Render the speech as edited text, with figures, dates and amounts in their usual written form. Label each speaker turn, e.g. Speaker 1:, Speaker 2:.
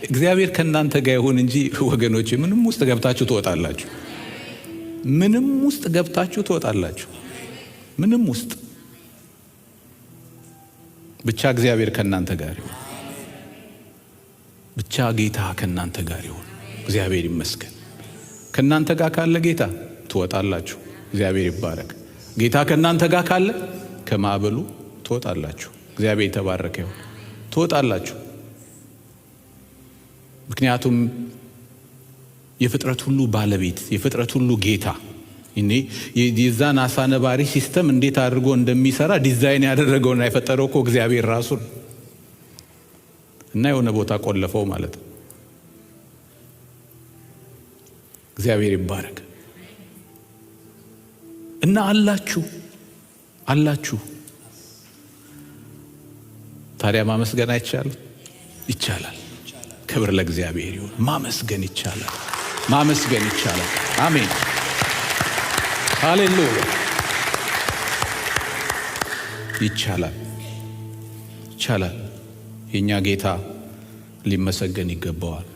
Speaker 1: እግዚአብሔር ከእናንተ ጋር ይሁን እንጂ ወገኖቼ፣ ምንም ውስጥ ገብታችሁ ትወጣላችሁ። ምንም ውስጥ ገብታችሁ ትወጣላችሁ። ምንም ውስጥ ብቻ እግዚአብሔር ከእናንተ ጋር ይሁን። ብቻ ጌታ ከእናንተ ጋር ይሁን። እግዚአብሔር ይመስገን። ከእናንተ ጋር ካለ ጌታ ትወጣላችሁ። እግዚአብሔር ይባረክ። ጌታ ከእናንተ ጋር ካለ ከማዕበሉ ትወጣላችሁ። እግዚአብሔር የተባረከ ይሁን። ትወጣላችሁ። ምክንያቱም የፍጥረት ሁሉ ባለቤት፣ የፍጥረት ሁሉ ጌታ፣ እኔ የዛን አሳ ነባሪ system እንዴት አድርጎ እንደሚሰራ ዲዛይን ያደረገውና የፈጠረው እኮ እግዚአብሔር ራሱ ነው። እና የሆነ ቦታ ቆለፈው ማለት ነው። እግዚአብሔር ይባረክ። እና አላችሁ፣ አላችሁ። ታዲያ ማመስገን አይቻልም? ይቻላል። ክብር ለእግዚአብሔር ይሁን። ማመስገን ይቻላል። ማመስገን ይቻላል። አሜን። ሃሌሉያ። ይቻላል። ይቻላል። የእኛ ጌታ ሊመሰገን ይገባዋል።